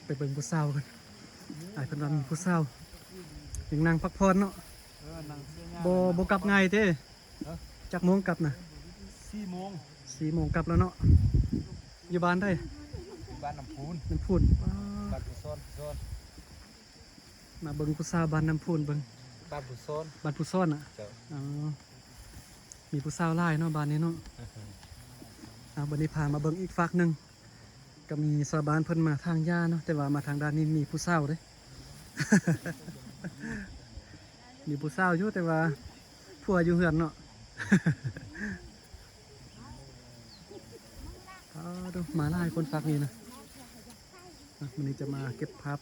ໄປເບິ່ງຜູ້ສາວກັນ. ອ້າຍເພິ່ນວ່າມີຜູ້ສາວ ຍັງນັ່ງພັກຜ່ອນເນາະ. ເອີ ນັ່ງເສຍຍາມ. ບໍ່ ບໍ່ກັບງ່າຍເດ້. ຮະ? ຈັກໂມງກັບນະ? ສີ່ໂມງ. ສີ່ໂມງກັບແລ້ວເນາະ. ຢູ່ບ້ານໃດ? ຢູ່ບ້ານນ້ຳພຸນ. ນ້ຳພຸນ. ບ້ານຜູ້ສອນ ຜູ້ສອນ. ມາເບິ່ງຜູ້ສາວບ້ານນ້ຳພຸນເບິ່ງ. ບ້ານຜູ້ສອນ. ບ້ານຜູ້ສອນນະ? ເຈົ້າ. ອໍ ມີຜູ້ສາວຫຼາຍເນາະບ້ານນີ້ເນາະ. ເອົາ ບັດນີ້ພາມາເບິ່ງອີກຟາກໜຶ່ງ. ກໍມີຊາວບ້ານເພິ່ນມາຖາງຫຍ້າເນາະ, ແຕ່ວ່າມາທາງດ້ານນີ້ມີຜູ້ສາວເດ້. ມີຜູ້ສາວຢູ່ ແຕ່ວ່າຜົວຢູ່ເຮືອນເນາະ. ອ້າ ໂທ້ ມາຫຼາຍຄົນຟາກນີ້ນະ. ອ່ະ ມື້ນີ້ຈະມາເກັບພາບ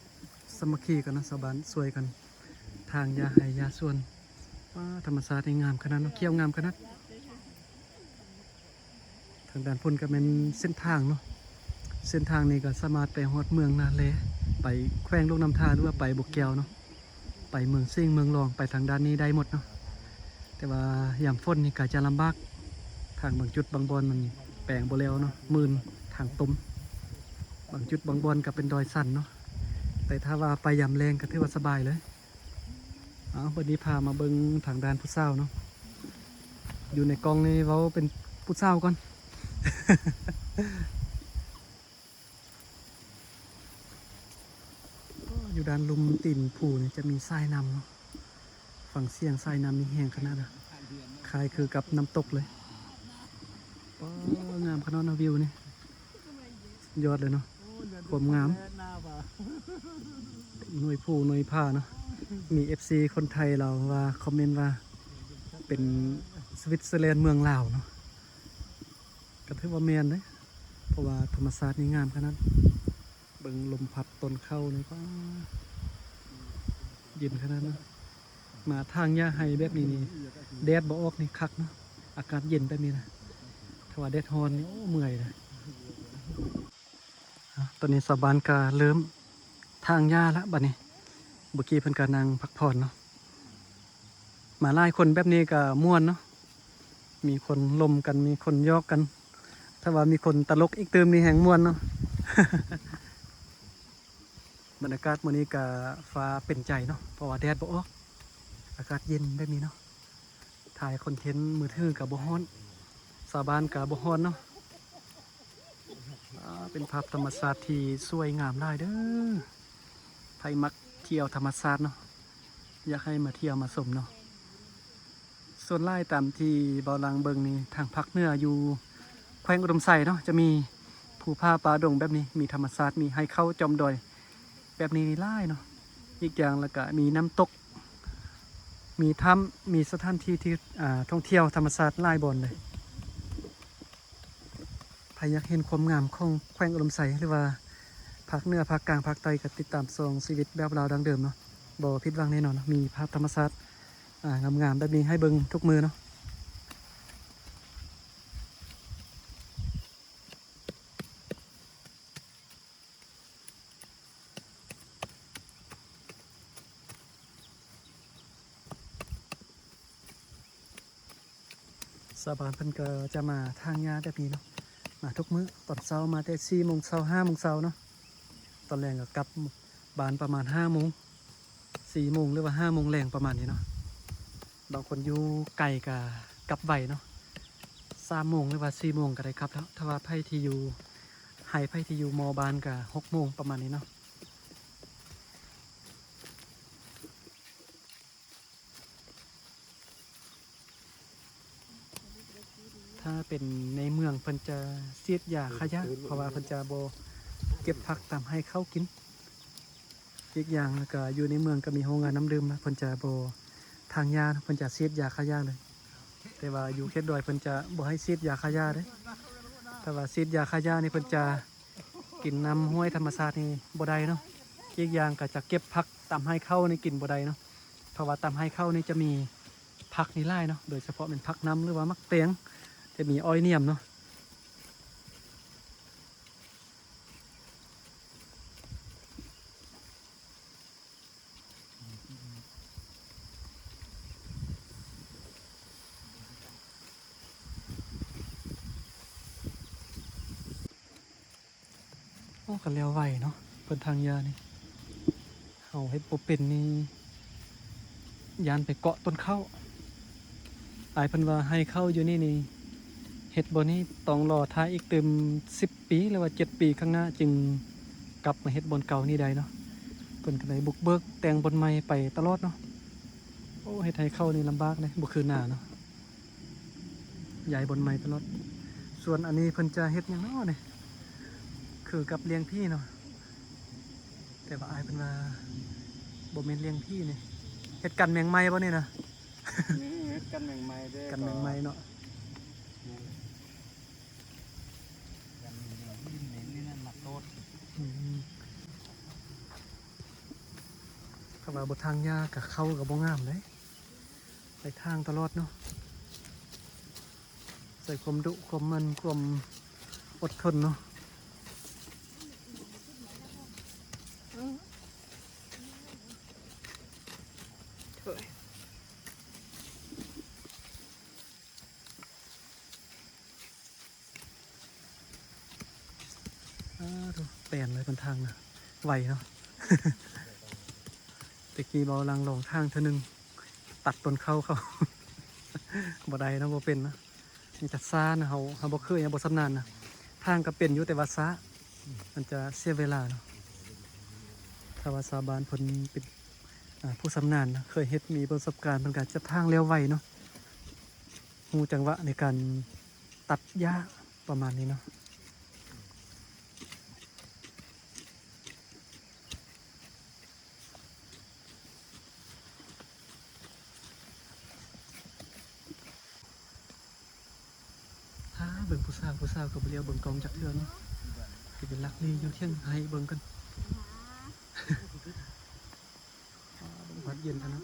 ສາມັກຄີກັນເນາະ, ຊາວບ້ານຊ່ວຍກັນຖາງຫຍ້າໄຮ່ຫຍ້າສວນ. ວ້າ ທຳມະຊາດນີ້ງາມຂະໜາດເນາະ, ຂຽວງາມຂະໜາດ. ທາງດ້ານພຸ້ນກໍແມ່ນເສັ້ນທາງເນາະ, ເສັ້ນທາງນີ້ກໍສາມາດໄປຮອດເມືອງນາແລ, ໄປແຂວງຫຼວງນ້ຳທາ ຫຼືວ່າໄປບໍ່ແກ້ວເນາະ, ໄປເມືອງສິງ ເມືອງລອງ, ໄປທາງດ້ານນີ້ໄດ້ໝົດເນາະ. ແຕ່ວ່າຍາມຝົນນີ້ກໍຈະລຳບາກ, ທາງບາງຈຸດບາງບ່ອນມັນແປງບໍ່ແລ້ວເນາະ, ມື່ນ, ທາງຕົມ, ບາງຈຸດບາງບ່ອນກໍເປັນດອຍຊັນເນາະ. ແຕ່ຖ້າວ່າໄປຍາມແລ້ງກໍຖືວ່າສະບາຍເລີຍ. ເອົາ ບັດນີ້ພາມາເບິ່ງທາງດ້ານຜູ້ສາວເນາະ, ຢູ່ໃນກ້ອງນີ້ເວົ້າເປັນຜູ້ສາວກ່ອນ. ຢູ່ດ້ານລຸ່ມຕີນພູນີ້ຈະມີສາຍນ້ຳເນາະ, ຟັງສຽງສາຍນ້ຳນີ້ແຮງຂະໜາດນະ, ຄ້າຍຄືກັບນ້ຳຕົກເລີຍ. ປ້າ ງາມຂະໜາດເນາະ ວິວນີ້. ຍອດເລີຍເນາະ ຄວາມງາມ. ໜ່ວຍພູໜ່ວຍຜາເນາະ. ມີເອັຟຊີຄົນໄທລາວວ່າ ຄອມເມັນວ່າ ເປັນສະວິດເຊີແລນເມືອງລາວເນາະ. ກໍຖືວ່າແມ່ນເດ້ ເພາະວ່າທຳມະຊາດນີ້ງາມຂະໜາດ. ເບິ່ງລົມພັດຕອນເຊົ້ານີ້ ປ້າ ເຢັນຂະໜາດເນາະ. ມາຖາງຫຍ້າໄຮ່ແບບນີ້ນີ້ ແດດບໍ່ອອກນີ້ຄັກເນາະ, ອາກາດເຢັນແບບນີ້ນະ. ຖ້າວ່າແດດຮ້ອນນີ້ ໂອ້ ເມື່ອຍເດ້. ອາ ຕອນນີ້ຊາວບ້ານກໍເລີ່ມຖາງຫຍ້າລະບັດນີ້, ເມື່ອກີ້ເພິ່ນກໍນັ່ງພັກຜ່ອນເນາະ. ມາຫຼາຍຄົນແບບນີ້ກໍມ່ວນເນາະ, ມີຄົນລົມກັນ ມີຄົນຫຍອກກັນ. ຖ້າວ່າມີຄົນຕະຫຼົກອີກຕື່ມນີ້ແຮ່ງມ່ວນເນາະ. ບັນຍາກາດມື້ນີ້ກະຟ້າເປັນໃຈເນາະ ເພາະວ່າແດດບໍ່ອອກ, ອາກາດເຢັນແບບນີ້ເນາະ. ຖ່າຍຄອນເທັນມືຖືກະບໍ່ຮ້ອນ, ຊາວບ້ານກະບໍ່ຮ້ອນເນາະ. ອາ ເປັນພາບທຳມະຊາດທີ່ສວຍງາມຫຼາຍເດີ. ໃຜມັກທ່ຽວທຳມະຊາດເນາະ ຢາກໃຫ້ມາທ່ຽວມາຊົມເນາະ. ສ່ວນຫຼາຍຕາມທີ່ເບົາຫຼັງເບິ່ງນີ້ ທາງພາກເໜືອຢູ່ແຂວງອຸດົມໄຊເນາະ ຈະມີພູຜາປ່າດົງແບບນີ້, ມີທຳມະຊາດ, ມີໄຮ່ເຂົ້າຈອມດອຍແບບນີ້ນີ້ຫຼາຍເນາະ. ອີກຢ່າງລະກະມີນ້ຳຕົກ, ມີຖ້ຳ, ມີສະຖານທີ່ທີ່ ອາ ທ່ອງທ່ຽວທຳມະຊາດຫຼາຍບ່ອນເລີຍ. ໃຜຢາກເຫັນຄວາມງາມຂອງແຂວງອຸດົມໄຊ ຫຼືວ່າພາກເໜືອ, ພາກກາງ, ພາກໃຕ້ ກໍຕິດຕາມຊ່ອງຊີວິດແບບລາວດັ້ງເດີມເນາະ. ບໍ່ຜິດຫວັງແນ່ນອນເນາະ, ມີພາບທຳມະຊາດ ອາ ງາມໆແບບນີ້ໃຫ້ເບິ່ງທຸກມື້ເນາະ. ຊາວບ້ານເພິ່ນກໍຈະມາຖາງຫຍ້າແບບນີ້ເນາະ, ມາທຸກມື້. ຕອນເຊົ້າມາແຕ່ສີ່ໂມງເຊົ້າ ຫ້າໂມງເຊົ້າເນາະ, ຕອນແລງກໍກັບບ້ານປະມານຫ້າໂມງ ສີ່ໂມງ ຫຼືວ່າຫ້າໂມງແລງປະມານນີ້ເນາະ. ບາງຄົນຢູ່ໄກກະກັບໄວເນາະ, ສາມໂມງ ຫຼືວ່າສີ່ໂມງກະໄດ້ກັບແລ້ວ. ຖ້າວ່າໃຜທີ່ຢູ່ໄຮ່ ໃຜທີ່ຢູ່ມໍບ້ານກະຫົກໂມງປະມານນີ້ເນາະ. ຖ້າເປັນໃນເມືອງເພິ່ນຈະສີດຢາຂ້າຫຍ້າ ເພາະວ່າເພິ່ນຈະບໍ່ເກັບຜັກຕາມໄຮ່ເຂົ້າກິນ. ອີກຢ່າງລະກະຢູ່ໃນເມືອງກະມີໂຮງງານນ້ຳດື່ມນະ, ເພິ່ນຈະບໍ່ຖາງຫຍ້ານະ, ເພິ່ນຈະສີດຢາຂ້າຫຍ້າເລີຍ. ແຕ່ວ່າຢູ່ເຂດດອຍເພິ່ນຈະບໍ່ໃຫ້ສີດຢາຂ້າຫຍ້າເດ້. ຖ້າວ່າສີດຢາຂ້າຫຍ້ານີ້ເພິ່ນຈະ ກິນນ້ຳຫ້ວຍທຳມະຊາດນີ້ບໍ່ໄດ້ເນາະ. ອີກຢ່າງກໍຈະເກັບຜັກຕາມໄຮ່ເຂົ້ານີ້ກິນບໍ່ໄດ້ເນາະ, ເພາະວ່າຕາມໄຮ່ເຂົ້ານີ້ຈະມີຜັກນີ້ຫຼາຍເນາະ, ໂດຍສະເພາະແມ່ນຜັກນ້ຳ ຫຼືວ່າໝາກແຕງ, ຈະມີອ້ອຍໜຽມເນາະ. ໂອ້ ກໍແລ້ວໄວເນາະ, ເພິ່ນຖາງຫຍ້ານີ້ ເຮົາເຮັດບໍ່ເປັນນີ້ ຢ້ານໄປເກາະຕົ້ນເຂົ້າ. ອ້າຍເພິ່ນວ່າໄຮ່ເຂົ້າຢູ່ນີ້ນີ້ ເຮັດບ່ອນນີ້ຕ້ອງລໍຖ້າອີກຕື່ມສິບປີ ຫຼືວ່າເຈັດປີຂ້າງໜ້າ ຈຶ່ງກັບມາເຮັດບ່ອນເກົ່ານີ້ໄດ້ເນາະ. ເພິ່ນກໍເລີຍບຸກເບີກແຕ່ງບ່ອນໃໝ່ໄປຕະຫຼອດເນາະ. ໂອ້ ເຮັດໄຮ່ເຂົ້ານີ້ລຳບາກເດ້ ບໍ່ຄືນາເນາະ. ຍ້າຍບ່ອນໃໝ່ຕະຫຼອດ. ສ່ວນອັນນີ້ເພິ່ນຈະເຮັດຫຍັງເນາະນີ້? ຄືກັບລ້ຽງຜີເນາະ. ແຕ່ວ່າອ້າຍເພິ່ນວ່າບໍ່ແມ່ນລ້ຽງຜີນີ້. ເຮັດກັນແມງໄມ້ບໍ່ນີ້ນະ? ນີ້ເຮັດກັນແມງໄມ້ເດ້. ກັນແມງໄມ້ເນາະ. ກັນແມງໄມ້ນີ້ ນີ້ນັ້ນມາໂຕດ. ອືມ. ຄັນວ່າບໍ່ຖາງຫຍ້າກະເຂົ້າກະບໍ່ງາມເດ້. ໄປທາງຕະຫຼອດເນາະ. ໃສ່ຄວາມດຸຄວາມໝັ່ນ ຄວາມອົດທົນເນາະ. ອາ ໂທ້ ແປນເລີຍເພິ່ນທາງນະ ໄວເນາະ. ແຕ່ກີ້ເບົາຫຼັງລອງທາງເທື່ອໜຶ່ງ ຕັດຕົ້ນເຂົ້າເຂົາ ບໍ່ໄດ້ເນາະ ບໍ່ເປັນນະ. ມີແຕ່ຊ້ານະ ເຮົາ ເຮົາບໍ່ເຄີຍ ເຮົາບໍ່ຊຳນານນະ. ທາງກໍເປັນຢູ່ ແຕ່ວ່າຊ້າ ມັນຈະເສຍເວລາເນາະ. ຖ້າວ່າຊາວບ້ານເພິ່ນເປັນ ອາ ຜູ້ຊຳນານນະ ເຄີຍເຮັດ ມີປະສົບການ ເພິ່ນກໍຈັບທາງແລ້ວໄວເນາະ. ຮູ້ຈັງຫວະໃນການຕັດຫຍ້າປະມານນີ້ເນາະ. ຫາເບິ່ງຜູ້ສາວ ຜູ້ສາວກໍບໍ່ຫຼຽວເບິ່ງກ້ອງຈັກເທື່ອເນາະ. ຊິໄປລັກລີ້ຢູ່ທຽງໄຮ່ເບິ່ງກັນ. ຫາເບິ່ງພັດເຢັນຂະໜາດ.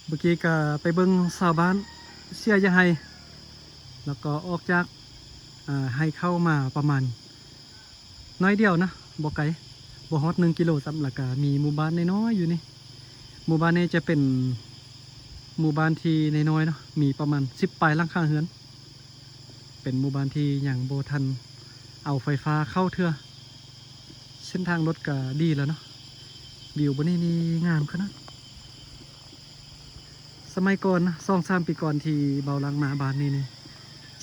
ເມື່ອກີ້ກະໄປເບິ່ງຊາວບ້ານເສຍຢາໄຮ່ ແລ້ວກໍອອກຈາກ ອາ ໄຮ່ເຂົ້າມາປະມານໜ້ອຍດຽວນະ ບໍ່ໄກ ບໍ່ຮອດໜຶ່ງກິໂລຊ້ຳ. ແລ້ວກະມີໝູ່ບ້ານນ້ອຍໆຢູ່ນີ້. ໝູ່ບ້ານນີ້ຈະເປັນໝູ່ບ້ານທີ່ນ້ອຍໆເນາະ ມີປະມານສິບປາຍຫຼັງຄາເຮືອນ. ເປັນໝູ່ບ້ານທີ່ຍັງບໍ່ທັນເອົາໄຟຟ້າເຂົ້າເທື່ອ. ເສັ້ນທາງລົດກະດີແລ້ວເນາະ. ວິວບ່ອນນີ້ນີ້ງາມຂະໜາດ. ສະໄໝກ່ອນນະ ສອງສາມປີກ່ອນທີ່ເບົາຫຼັງມາບ້ານນີ້ນີ້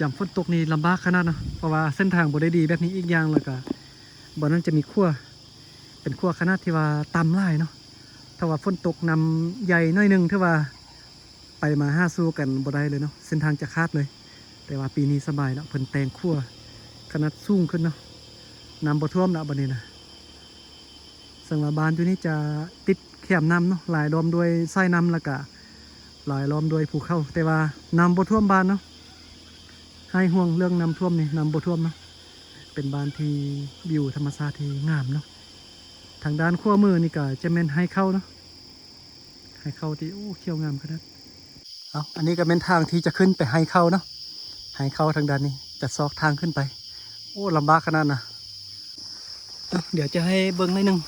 ຍາມຝົນຕົກນີ້ລຳບາກຂະໜາດເນາະ ເພາະວ່າເສັ້ນທາງບໍ່ໄດ້ດີແບບນີ້. ອີກຢ່າງແລ້ວກະບ່ອນນັ້ນຈະມີຂົວ ເປັນຂົວຂະໜາດທີ່ວ່າຕ່ຳຫຼາຍເນາະ. ຖ້າວ່າຝົນຕົກນ້ຳໃຫຍ່ໜ້ອຍໜຶ່ງ ຖືວ່າໄປມາຫາສູ່ກັນບໍ່ໄດ້ເລີຍເນາະ ເສັ້ນທາງຈະຂາດເລີຍ. ແຕ່ວ່າປີນີ້ສະບາຍແລ້ວ ເພິ່ນແຕ່ງຂົວຂະໜາດສູງຂຶ້ນເນາະ. ນ້ຳບໍ່ຖ້ວມແລ້ວບັດນີ້ນະ. ເຊິ່ງວ່າບ້ານຢູ່ນີ້ຈະຕິດແຄມນ້ຳເນາະ ລາຍລ້ອມດ້ວຍສາຍນ້ຳ ແລ້ວກະລາຍລ້ອມດ້ວຍພູເຂົາ ແຕ່ວ່ານ້ຳບໍ່ຖ້ວມບ້ານເນາະ. ຫາຍຫ່ວງເລື່ອງນ້ຳຖ້ວມນີ້ ນ້ຳບໍ່ຖ້ວມເນາະ. ເປັນບ້ານທີ່ວິວທຳມະຊາດທີ່ງາມເນາະ. ທາງດ້ານຂວາມືນີ້ກະຈະແມ່ນໄຮ່ເຂົ້າເນາະ. ໄຮ່ເຂົ້າທີ່ ໂອ້ ຂຽວງາມຂະໜາດ. ເອົາ ອັນນີ້ກໍແມ່ນທາງທີ່ຈະຂຶ້ນໄປໄຮ່ເຂົ້າເນາະ. ໄຮ່ເຂົ້າທາງດ້ານນີ້ ຈະຊອກທາງຂຶ້ນໄປ. ໂອ້ ລຳບາກຂະໜາດນະ. ເອົາ ດຽວຈະໃຫ້ເບິ່ງໜ້ອຍໜຶ່ງ.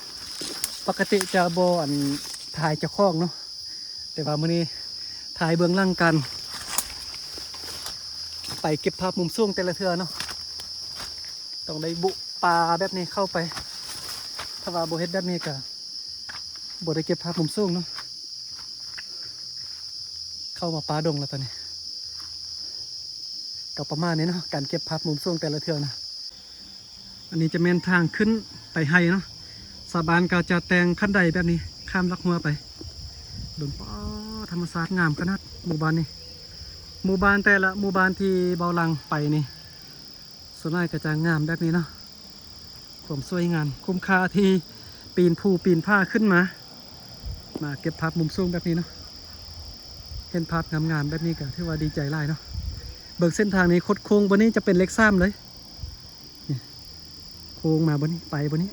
ປົກກະຕິຈະບໍ່ ອັນ ຖ່າຍເຈົ້າຂອງເນາະ ແຕ່ວ່າມື້ນີ້ຖ່າຍເບື້ອງຫຼັງການໄປເກັບພາບມຸມສູງແຕ່ລະເທື່ອເນາະ. ຕ້ອງໄດ້ບຸປ່າແບບນີ້ເຂົ້າໄປ. ຖ້າວ່າບໍ່ເຮັດແບບນີ້ກະບໍ່ໄດ້ເກັບພາບມຸມສູງເນາະ. ເຂົ້າມາປ່າດົງແລ້ວຕອນນີ້. ກໍປະມານນີ້ເນາະ ການເກັບພາບມຸມສູງແຕ່ລະເທື່ອນະ. ອັນນີ້ຈະແມ່ນທາງຂຶ້ນໄປໄຮ່ເນາະ. ຊາວບ້ານກໍຈະແຕ່ງຄັນໄດແບບນີ້ ຂ້າມລັກຮົ້ວໄປ. ເບິ່ງ ປາ ທຳມະຊາດງາມຂະໜາດໝູ່ບ້ານນີ້. ໝູ່ບ້ານແຕ່ລະໝູ່ບ້ານທີ່ເບົາຫຼັງໄປນີ້ ສ່ວນຫຼາຍກໍຈະງາມແບບນີ້ເນາະ. ຄວາມສວຍງາມ ຄຸ້ມຄ່າທີ່ປີນພູປີນຜາຂຶ້ນມາ ມາເກັບພາບມຸມສູງແບບນີ້ເນາະ. ເຫັນພາບງາມໆແບບນີ້ກໍຖືວ່າດີໃຈຫຼາຍເນາະ. ເບິ່ງເສັ້ນທາງນີ້ ຄົດໂຄ້ງບ່ອນນີ້ຈະເປັນເລກສາມເລີຍ. ນີ້ ໂຄ້ງມາບ່ອນນີ້ ໄປບ່ອນນີ້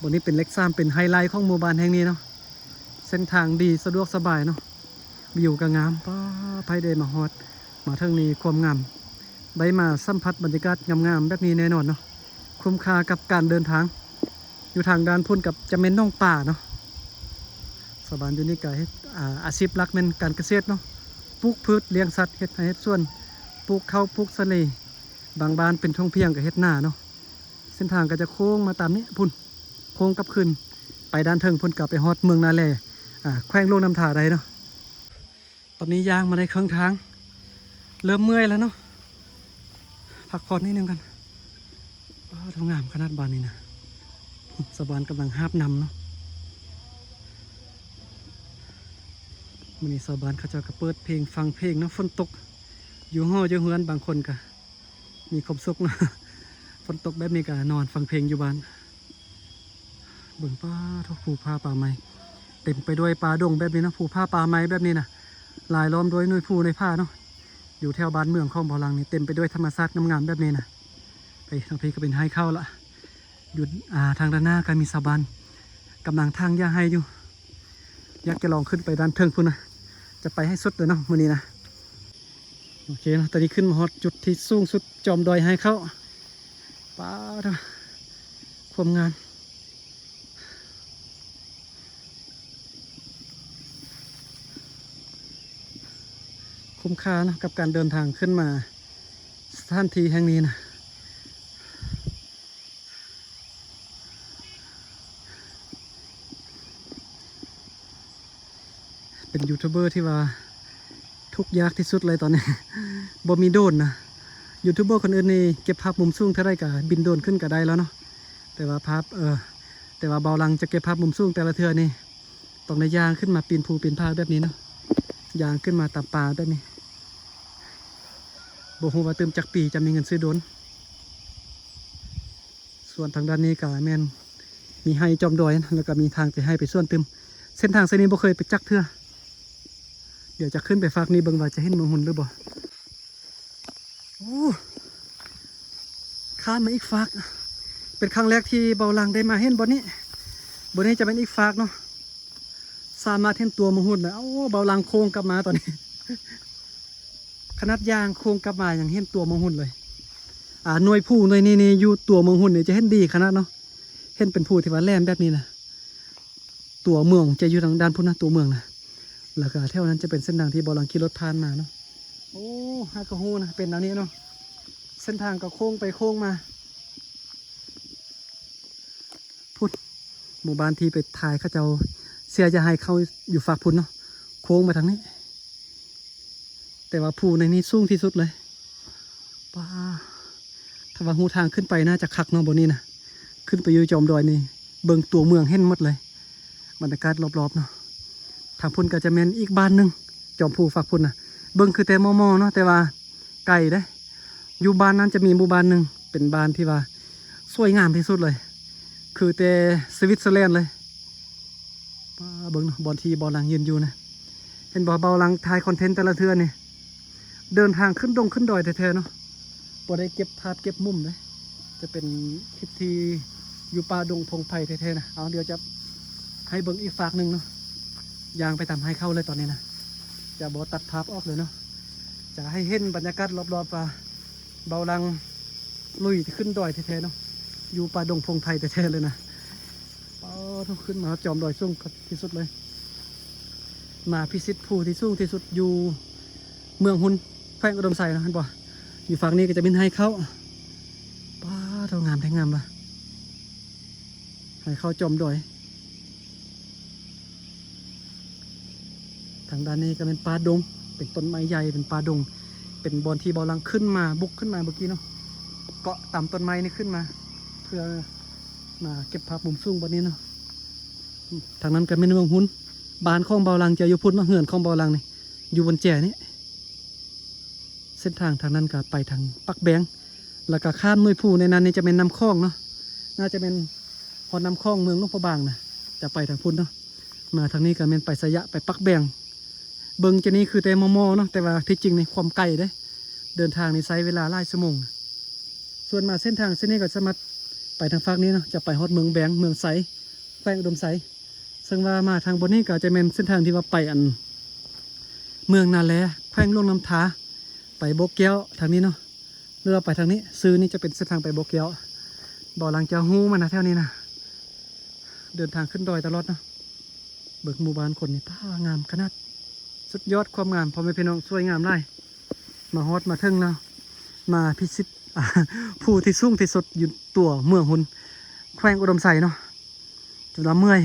ບ່ອນນີ້ເປັນເລກສາມ ເປັນໄຮໄລຂອງໝູ່ບ້ານແຫ່ງນີ້ເນາະ. ເສັ້ນທາງດີ ສະດວກສະບາຍເນາະ. ວິວກໍງາມ ປາ ໃຜໄດ້ມາຮອດມາເຖິງນີ້ ຄວາມງາມ ໄດ້ມາສຳຜັດບັນຍາກາດງາມໆແບບນີ້ແນ່ນອນເນາະ. ຄຸ້ມຄ່າກັບການເດີນທາງ. ຢູ່ທາງດ້ານພຸ້ນກໍຈະແມ່ນໜອງປາເນາະ. ຊາວບ້ານຢູ່ນີ້ກໍເຮັດ ອາ ອາຊີບຫຼັກແມ່ນການກະເສດເນາະ ປູກພືດ ລ້ຽງສັດ ເຮັດໄຮ່ເຮັດສວນ ປູກເຂົ້າ ປູກສາລີ. ບາງບ້ານເປັນທົ່ງພຽງກໍເຮັດນາເນາະ. ເສັ້ນທາງກໍຈະໂຄ້ງມາຕາມນີ້ພຸ້ນ ໂຄ້ງກັບຄືນໄປດ້ານເທິງພຸ້ນ ກໍໄປຮອດເມືອງນາແລ ອາ ແຂວງຫຼວງນ້ຳທາໄດ້ເນາະ. ຕອນນີ້ຍ່າງມາໄດ້ເຄິ່ງທາງ ເລີ່ມເມື່ອຍແລ້ວເນາະ ພັກຜ່ອນນິດໜຶ່ງກ່ອນ. ອ້າວ ງາມຂະໜາດບ້ານນີ້ນະ. ຊາວບ້ານກຳລັງຫາບນ້ຳເນາະ. ມື້ນີ້ຊາວບ້ານເຂົາເຈົ້າກໍເປີດເພງ ຟັງເພງເນາະ. ຝົນຕົກ ຢູ່ຫໍຢູ່ເຮືອນ ບາງຄົນກໍມີຄວາມສຸກເນາະ. ຝົນຕົກແບບນີ້ກໍນອນຟັງເພງຢູ່ບ້ານ. ເບິ່ງ ປາໂທ້ ພູຜາປ່າໄມ້ ເຕັມໄປດ້ວຍປ່າດົງແບບນີ້ນະ. ພູຜາປ່າໄມ້ແບບນີ້ນະ ລາຍລ້ອມດ້ວຍໜ່ວຍພູໜ່ວຍຜາເນາະ. ຢູ່ແຖວບ້ານເມືອງຂອງເບົາຫຼັງນີ້ ເຕັມໄປດ້ວຍທຳມະຊາດງາມໆແບບນີ້ນະ. ໄປທາງພີ້ກໍເປັນໄຮ່ເຂົ້າລະ. ຢູ່ ອ່າ ທາງດ້ານໜ້າກໍມີຊາວບ້ານກຳລັງຖາງຫຍ້າໄຮ່ຢູ່. ຢາກຈະລອງຂຶ້ນໄປດ້ານເທິງພຸ້ນນະ. ຈະໄປໃຫ້ສຸດເລີຍເນາະມື້ນີ້ນະ. ໂອເຄເນາະ ຕອນນີ້ຂຶ້ນມາຮອດຈຸດທີ່ສູງສຸດ ຈອມດອຍໄຮ່ເຂົ້າ. ປາໂທ້ ຄວາມງາມ ຄຸ້ມຄ່າເນາະ ກັບການເດີນທາງຂຶ້ນມາສະຖານທີ່ແຫ່ງນີ້ນະ. ເປັນຢູທູບເບີທີ່ວ່າທຸກຍາກທີ່ສຸດເລີຍຕອນນີ້ ບໍ່ມີໂດຣນນະ. ຢູທູບເບີຄົນອື່ນນີ້ເກັບພາບມຸມສູງເທົ່າໃດກໍບິນໂດຣນຂຶ້ນກໍໄດ້ແລ້ວເນາະ ແຕ່ວ່າພາບ ເອີ ແຕ່ວ່າເບົາຫຼັງຈະເກັບພາບມຸມສູງແຕ່ລະເທື່ອນີ້ ຕ້ອງໄດ້ຍ່າງຂຶ້ນມາປີນພູປີນຜາແບບນີ້ເນາະ. ຍ່າງຂຶ້ນມາຕາມປ່າແບບນີ້ ບໍ່ຮູ້ວ່າຕື່ມຈັກປີຈະມີເງິນຊື້ໂດຣນ. ສ່ວນທາງດ້ານນີ້ກໍແມ່ນມີໄຮ່ຈອມດອຍ ແລ້ວກໍມີທາງໄປໄຮ່ໄປສວນຕື່ມ. ເສັ້ນທາງເສັ້ນນີ້ບໍ່ເຄີຍໄປຈັກເທື່ອ. ດຽວຈະຂຶ້ນໄປຟາກນີ້ເບິ່ງວ່າຈະເຫັນເມືອງຮຸນຫຼືບໍ່. ໂອ້ ຂ້າມມາອີກຟາກ ເປັນຄັ້ງແລກທີ່ເບົາຫຼັງໄດ້ມາເຫັນບ່ອນນີ້. ບ່ອນນີ້ຈະເປັນອີກຟາກເນາະ ສາມາດເຫັນຕົວເມືອງຮຸນໄດ້. ໂອ້ ເບົາຫຼັງໂຄ້ງກັບມາຕອນນີ້ ຂະໜາດຍ່າງໂຄ້ງກັບມາຍັງເຫັນຕົວເມືອງຮຸນເລີຍ. ອາ ໜ່ວຍພູໜ່ວຍນີ້ນີ້ຢູ່ຕົວເມືອງຮຸນນີ້ຈະເຫັນດີຂະໜາດເນາະ ເຫັນເປັນພູທີ່ວ່າແຫຼມແບບນີ້ນະ. ຕົວເມືອງຈະຢູ່ທາງດ້ານພຸ້ນນະ ຕົວເມືອງນະ. ແລ້ວກໍແຖວນັ້ນຈະເປັນເສັ້ນທາງທີ່ເບົາຫຼັງຂີ່ລົດຜ່ານມາເນາະ. ໂອ້ ຫາກະຮູ້ນະ ເປັນແນວນີ້ເນາະ ເສັ້ນທາງກໍໂຄ້ງໄປໂຄ້ງມາ. ພຸ້ນ ໝູ່ບ້ານທີ່ໄປຖ່າຍເຂົາເຈົ້າເສຍຢາໄຮ່ເຂົ້າຢູ່ຟາກພຸ້ນເນາະ ໂຄ້ງມາທາງນີ້. ແຕ່ວ່າພູໃນນີ້ສູງທີ່ສຸດເລີຍ. ປ້າ ຖ້າວ່າຮູ້ທາງຂຶ້ນໄປໜ້າຈະຄັກເນາະ ບ່ອນນີ້ນະ. ຂຶ້ນໄປຢູ່ຈອມດອຍນີ້ ເບິ່ງຕົວເມືອງເຫັນໝົດເລີຍ ບັນຍາກາດລອບໆເນາະ. ທາງພຸ້ນກໍຈະແມ່ນອີກບ້ານໜຶ່ງ ຈອມພູຟາກພຸ້ນນະ. ເບິ່ງຄືແຕ່ມໍ່ໆເນາະ ແຕ່ວ່າໄກເດ້. ຢູ່ບ້ານນັ້ນຈະມີໝູ່ບ້ານໜຶ່ງ ເປັນບ້ານທີ່ວ່າສວຍງາມທີ່ສຸດເລີຍ ຄືແຕ່ສະວິດເຊີແລນເລີຍ. ປ້າ ເບິ່ງເນາະ ບ່ອນທີ່ເບົາຫຼັງຢືນຢູ່ນະ ເຫັນບໍ່? ເບົາຫຼັງຖ່າຍຄອນເທັນແຕ່ລະເທື່ອນີ້ ເດີນທາງຂຶ້ນດົງຂຶ້ນດອຍແທ້ໆເນາະ ບໍ່ໄດ້ເກັບພາບເກັບມຸມເດ້. ຈະເປັນຄລິບທີ່ຢູ່ປ່າດົງພົງໄພແທ້ໆນະ. ເອົາ ດຽວຈະໃຫ້ເບິ່ງອີກຟາກໜຶ່ງເນາະ ຍ່າງໄປຕາມໄຮ່ເຂົ້າເລີຍຕອນນີ້ນະ ຈະບໍ່ຕັດພາບອອກເລີຍເນາະ. ຈະໃຫ້ເຫັນບັນຍາກາດລອບໆວ່າເບົາຫຼັງລຸຍຂຶ້ນດອຍແທ້ໆເນາະ ຢູ່ປ່າດົງພົງໄພແທ້ໆເລີຍນະ. ປາໂທ້ ຂຶ້ນມາຮອດຈອມດອຍສູງທີ່ສຸດເລີຍ ມາພິຊິດພູທີ່ສູງທີ່ສຸດຢູ່ເມືອງຮຸນ ແຂວງອຸດົມໄຊເນາະ ເຫັນບໍ່? ຢູ່ຝັ່ງນີ້ກໍຈະເປັນໄຮ່ເຂົ້າ. ປາໂທ້ ງາມແທ້ ງາມວ່າ ໄຮ່ເຂົ້າຈອມດອຍ. ທາງດ້ານນີ້ກໍແມ່ນປ່າດົງ ເປັນຕົ້ນໄມ້ໃຫຍ່ ເປັນປ່າດົງ ເປັນບ່ອນທີ່ເບົາຫຼັງຂຶ້ນມາ ບຸກຂຶ້ນມາເມື່ອກີ້ເນາະ ເກາະຕາມຕົ້ນໄມ້ນີ້ຂຶ້ນມາ ເພື່ອມາເກັບພາບມຸມສູງບ່ອນນີ້ເນາະ. ທາງນັ້ນກໍແມ່ນເມືອງຮຸນ ບ້ານຂອງເບົາຫຼັງຈະຢູ່ພຸ້ນເນາະ ເຮືອນຂອງເບົາຫຼັງນີ້ຢູ່ບົນແຈນີ້. ເສັ້ນທາງທາງນັ້ນກໍໄປທາງປາກແບງ ແລ້ວກໍຂ້າມໜ່ວຍພູໃນນັ້ນນີ້ຈະແມ່ນນ້ຳຂອງເນາະ ໜ້າຈະແມ່ນຮອດນ້ຳຂອງເມືອງຫຼວງພະບາງນະ ຈະໄປທາງພຸ້ນເນາະ. ມາທາງນີ້ກໍແມ່ນໄປໄຊຍະ ໄປປາກແບງ. ເບິ່ງຈັ່ງນີ້ຄືແຕ່ມໍ່ໆເນາະ ແຕ່ວ່າທີ່ຈິງນີ້ຄວາມໄກເດ້ ເດີນທາງນີ້ໃຊ້ເວລາຫຼາຍຊົ່ວໂມງ. ສ່ວນມາເສັ້ນທາງເສັ້ນນີ້ກໍສາມາດໄປທາງຟາກນີ້ເນາະ ຈະໄປຮອດເມືອງແບງ ເມືອງໄຊ ແຂວງອຸດົມໄຊ. ເຊິ່ງວ່າມາທາງບ່ອນນີ້ກໍຈະແມ່ນເສັ້ນທາງທີ່ວ່າໄປອັນເມືອງນາແລ ແຂວງຫຼວງນ້ຳທາ ໄປບໍ່ແກ້ວທາງນີ້ເນາະ ຫຼືວ່າໄປທາງນີ້. ຊື່ນີ້ຈະເປັນເສັ້ນທາງໄປບໍ່ແກ້ວ. ເບົາຫຼັງຈະຮູ້ມານະ ແຖວນີ້ນະ ເດີນທາງຂຶ້ນດອຍຕະຫຼອດເນາະ. ເບິ່ງໝູ່ບ້ານຄົນນີ້ ປ້າ ງາມຂະໜາດ ສຸດຍອດຄວາມງາມ ພໍ່ແມ່ພີ່ນ້ອງ ສວຍງາມຫຼາຍ. ມາຮອດມາເຖິງແລ້ວ ມາພິຊິດ ພູທີ່ສູງທີ່ສຸດຢູ່ຕົວເມືອງຮຸນ ແຂວງອຸດົມໄຊເນາະ ຈົນວ່າເມື່ອຍ.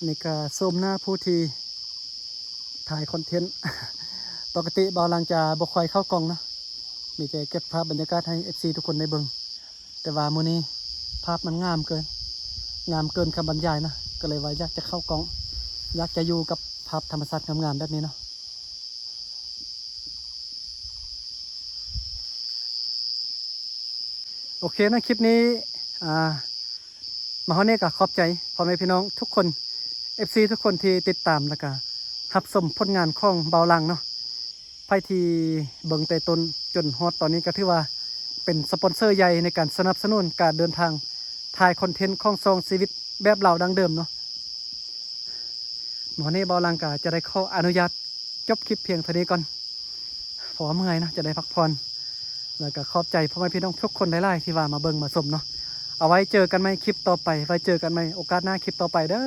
ນີ້ກະໂສມໜ້າຜູ້ທີ່ຖ່າຍຄອນເທັນ. ປົກກະຕິບ່າວຫຼັງຈະບໍ່ຄ່ອຍເຂົ້າກ້ອງເນາະ ມີແຕ່ເກັບພາບບັນຍາກາດໃຫ້ເອັຟຊີທຸກຄົນໄດ້ເບິ່ງ ແຕ່ວ່າມື້ນີ້ພາບມັນງາມເກີນ ງາມເກີນຄຳບັນຍາຍເນາະ ກໍເລີຍວ່າຢາກຈະເຂົ້າກ້ອງ ຢາກຈະຢູ່ກັບພາບທຳມະຊາດງາມໆແບບນີ້ເນາະ. ໂອເຄເນາະ ຄລິບນີ້ ອ່າ ມາຮອດນີ້ກໍຂອບໃຈພໍ່ແມ່ພີ່ນ້ອງທຸກຄົນ ເອັຟຊີທຸກຄົນທີ່ຕິດຕາມ ແລ້ວກໍຮັບຊົມຜົນງານຂອງບ່າວຫຼັງເນາະ. ໃຜທີ່ເບິ່ງແຕ່ຕົ້ນຈົນຮອດຕອນນີ້ ກໍຖືວ່າເປັນສະປອນເຊີໃຫຍ່ໃນການສະໜັບສະໜູນການເດີນທາງຖ່າຍຄອນເທັນຂອງຊ່ອງຊີວິດແບບລາວດັ້ງເດີມເນາະ. ມາຮອດນີ້ບ່າວຫຼັງກໍຈະໄດ້ຂໍອະນຸຍາດ ຈົບຄລິບພຽງເທົ່ານີ້ກ່ອນ ເພາະວ່າເມື່ອຍເນາະ ຈະໄດ້ພັກຜ່ອນ ແລ້ວກໍຂອບໃຈພໍ່ແມ່ພີ່ນ້ອງທຸກຄົນຫຼາຍໆ ທີ່ວ່າມາເບິ່ງມາຊົມເນາະ. ເອົາໄວ້ເຈີກັນໃໝ່ຄລິບຕໍ່ໄປ ໄວ້ເຈີກັນໃໝ່ໂອກາດໜ້າຄລິບຕໍ່ໄປເດີ.